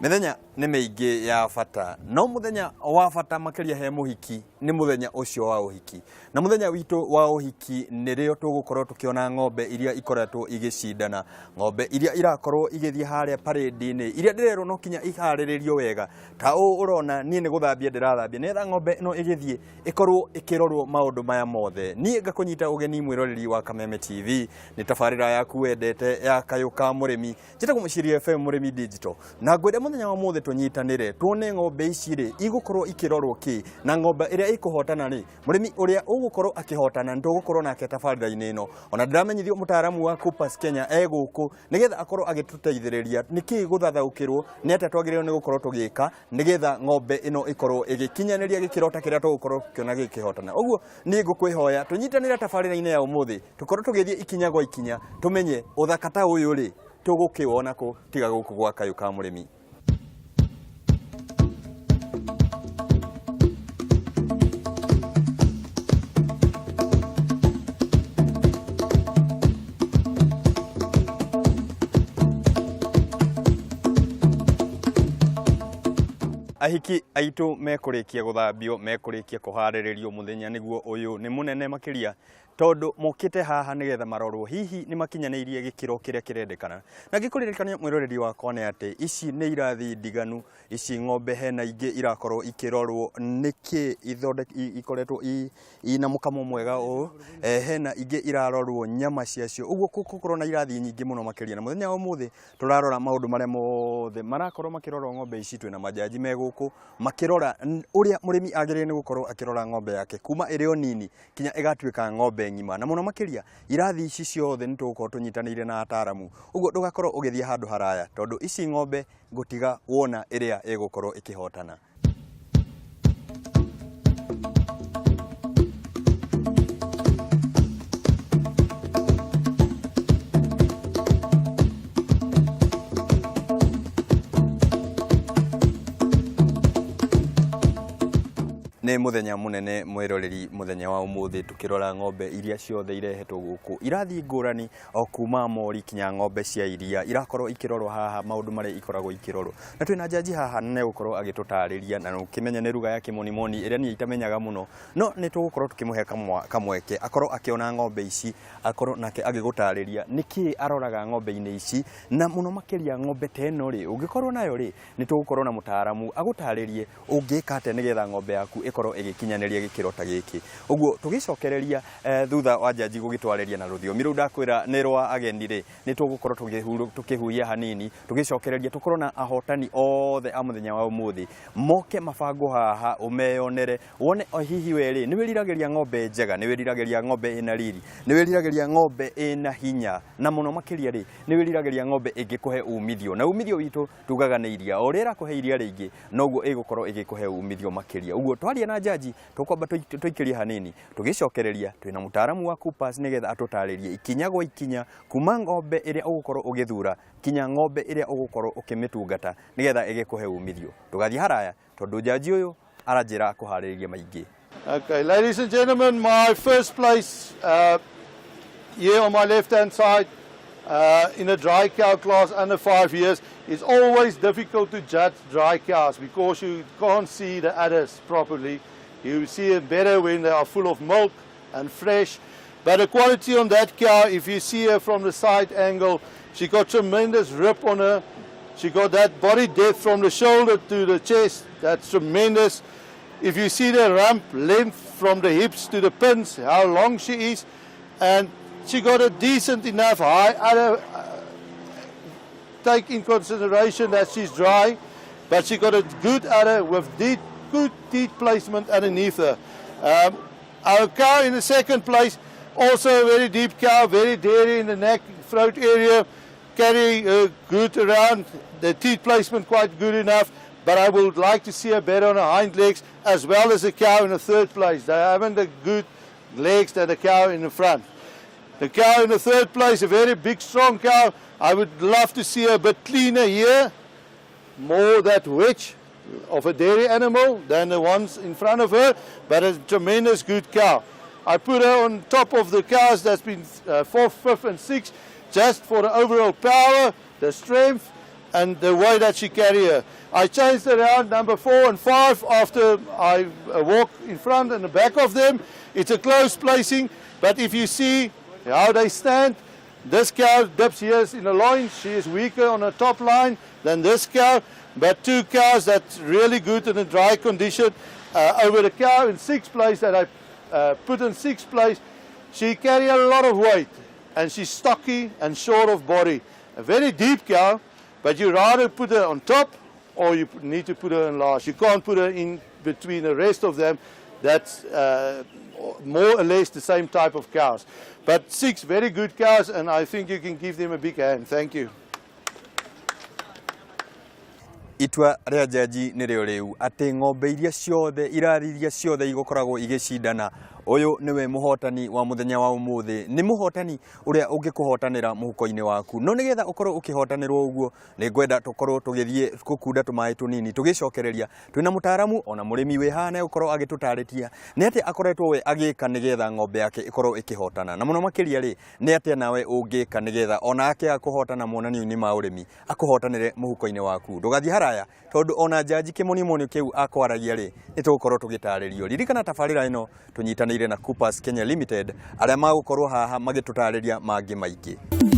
Mĩthenya nĩ mĩingĩ ya bata, no mũthenya wa bata makĩria he mũhiki nĩ mũthenya ũcio wa ũhiki. Na mũthenya witũ wa ũhiki nĩrĩo tũgũkorwo tũkĩona ng'ombe iria ikoretwo igĩcindana, ng'ombe iria irakorwo igĩthiĩ harĩa parade-inĩ, iria ndĩrerwo no kinya iharĩrĩrio wega. Ta ũũ ũrona niĩ nĩ gũthambia ndĩrathambia nĩgetha ng'ombe ĩno ĩgĩthiĩ ĩkorwo ĩkĩrorwo maũndũ maya mothe. Niĩ ngakũnyita ũgeni mwĩroreri wa Kameme TV, nĩ tabarĩra yaku wendete ya Kayũ ka Mũrĩmi. Njĩtagwo Mũciiri FM Mũrĩmi Digital na ngwenda mũthenya wa mũthĩ tũnyitanĩre tuone ng'ombe ici rĩ igũkorwo ikĩrorwo kĩ na ng'ombe ĩrĩa ĩkũhotana rĩ mũrĩmi ũrĩa ũgũkorwo akĩhotana nĩ tũgũkorwo nake tabarĩra-inĩ ĩno. Ona ndĩramenyithio mũtaaramu wa Coopers Kenya e gũkũ nĩgetha akorwo agĩtũteithĩrĩria nĩkĩ gũthathaũkĩrwo nĩ atĩa twagĩrĩirwo nĩ gũkorwo tũgĩka nĩgetha ng'ombe ĩno ĩkorwo ĩgĩkinyanĩria gĩkĩro ta kĩrĩa tũgũkorwo tũkĩona gĩkĩhotana. Ũguo niĩ ngũkwĩhoya tũnyitanĩre tabarĩra-inĩ ya ũmũthĩ tũkorwo tũgĩthiĩ ikinya gwa ikinya tũmenye ũthaka ta ũyũ rĩ tũgũkĩwona kũ tiga gũkũ gwa Kayũ ka Mũrĩmi. Ahiki aitũ mekũrĩkia gũthambio, mekũrĩkia kũharĩrĩrio mũthenya nĩguo ũyũ nĩ mũnene makĩria tondũ mokĩte haha nĩgetha marorwo hihi nĩ makinyanĩirie gĩkĩro kĩrĩa kĩrendekana. Na ngĩkũririkania mwĩroreri wakwa nĩ atĩ ici nĩ irathi ndiganu, ici ng'ombe hena ingĩ irakorwo ikĩrorwo nĩkĩ ikoretwo ina mũkamo mwega ũũ, hena ingĩ irarorwo nyama ciacio, ũguo gũkorwo na irathi nyingĩ mũno makĩria. Na mũthenya wa ũmũthĩ tũrarora maũndũ marĩa mothe marakorwo makĩrorwo ng'ombe ici, twĩna manjanji me gũkũ makĩrora ũrĩa mũrĩmi agĩrĩire nĩ gũkorwo akĩrora ng'ombe yake kuma ĩrĩ o nini kinya ĩgatuĩka ng'ombe ng'ima. Na mũno makĩria irathi ici ciothe nĩ tũgũkorwo tũnyitanĩire na ataramu, ũguo ndũgakorwo ũgĩthiĩ handũ haraya tondũ ici ng'ombe ngũtiga wona ĩrĩa ĩgũkorwo ĩkĩhotana. Nĩ mũthenya mũnene mwĩroreri mũthenya wa ũmũthĩ tũkĩrora ng'ombe iria ciothe irehetwo gũkũ irathiĩ ngũrani o kuma mori kinya ng'ombe cia iria irakorwo ikĩrorwo haha maũndũ marĩa ikoragwo ikĩrorwo na twĩna njanji haha na nĩegũkorwo agĩtũtarĩria na ũkĩmenya nĩ ruga ya kĩmonimoni ĩrĩa niĩ itamenyaga mũno no nĩ tũgũkorwo tũkĩmũhe kamweke akorwo akĩona ng'ombe ici akorwo nake agĩgũtarĩria nĩkĩ aroraga ng'ombe-inĩ ici na mũno makĩria ng'ombe ta ĩno rĩ ũngĩkorwo nayo rĩ nĩ tũgũkorwo na mũtaaramu agũtarĩrie ũngĩka atĩa nĩgetha ng'ombe yaku ĩkorwo ĩgĩkinyanĩria gĩkĩro ta gĩkĩ. Ũguo tũgĩcokereria thutha wa njanji gũgĩtwarĩria na rũthiomi rũu ndakwĩra nĩ rwa ageni rĩ, nĩ tũgũkorwo tũkĩhuhia hanini tũgĩcokereria tũkorwo na ahotani othe a mũthenya wa ũmũthĩ moke mabangwo haha ũmeyonere wone o hihi we rĩ nĩ wĩriragĩria ng'ombe njega, nĩ wĩriragĩria ng'ombe ĩna riri, nĩ wĩriragĩria ng'ombe ĩna hinya na mũno makĩria rĩ nĩ wĩriragĩria ng'ombe ĩngĩkũhe umithio na umithio witũ tugaga nĩ iria o ũrĩa ĩrakũhe iria rĩingĩ noguo ĩgũkorwo ĩgĩkũhe umithio makĩria. Ũguo twaria na njanji tũkwamba tũikĩrie hanini tũgĩcokereria twĩna mũtaaramu wa Coopers nĩgetha atũtarĩrie ikinya gwa ikinya kuma ng'ombe ĩrĩa ũgũkorwo ũgĩthura kinya ng'ombe ĩrĩa ũgũkorwo ũkĩmĩtungata nĩgetha ĩgĩkũhe umithio. Ndũgathiĩ haraya tondũ njanji ũyũ aranjĩra akũharĩrĩria maingĩ. Okay, ladies and gentlemen, my first place here on my left-hand side in a dry cow class under 5 years. It's always difficult to judge dry cows because you can't see the udders properly. You see it better when they are full of milk and fresh. But the quality on that cow, if you see her from the side angle, she got tremendous rib on her. She got that body depth from the shoulder to the chest. That's tremendous. If you see the rump length from the hips to the pins, how long she is, and she got a decent enough high udder. Take in consideration that she's dry, but she got a good udder with deep, good teat placement underneath her. Our cow in the second place, also a very deep cow, very dairy in the neck, throat area, carry good around, the teat placement quite good enough, but I would like to see her better on her hind legs, as well as the cow in the third place. They haven't the good legs than the cow in the front. The cow in the third place, a very big, strong cow. I would love to see her a bit cleaner here, more that wedge of a dairy animal than the ones in front of her, but a tremendous good cow. I put her on top of the cows that's been 4th, 5th and 6th, just for the overall power, the strength, And the way that she carry her. I changed around number 4 and 5 after I walk in front and the back of them. It's a close placing, but if you see how they stand, this cow dips here in the loins. She is weaker on the top line than this cow, but two cows that's really good in a dry condition. Over the cow in sixth place that I put in sixth place, she carry a lot of weight and she's stocky and short of body. A very deep cow, but you rather put her on top or you need to put her in last. You can't put her in between the rest of them. That's more or less the same type of cows. But six very good cows, and I think you can give them a big hand. Thank you. Itua rĩa njanji nĩrĩo rĩu atĩ ng'ombe iria ciothe irathi iria ciothe igũkoragwo igĩcindana, ũyũ nĩwe mũhotani wa mũthenya wa ũmũthĩ. Nĩ mũhotani ũrĩa ũngĩkũhotanĩra mũhuko-inĩ waku. No nĩgetha ũkorwo ũkĩhotanĩrwo ũguo, nĩ ngwenda tũkorwo tũgĩthiĩ gũkunda tũmaĩ tũnini tũgĩcokereria twĩna mũtaramu ona mũrĩmi wĩ haha na gũkorwo agĩtũtarĩtia nĩ atĩa akoretwo we agĩka nĩgetha ng'ombe yake ĩkorwo ĩkĩhotana, na mũno makĩria rĩ, nĩ atĩa nawe ũngĩka nĩgetha onake akũhotana monanio-inĩ ma ũrĩmi akũhotanĩre mũhuko-inĩ waku. Ndũgathiĩ haraya tondũ ona njanji kĩmonimoni kĩu akwaragia rĩ, nĩ tũgũkorwo tũgĩtarĩrio. Ririkana tabarĩra ĩno tũnyitanĩire na Coopers Kenya Limited arĩa magũkorwo haha magĩtũtarĩria mangĩ maingĩ.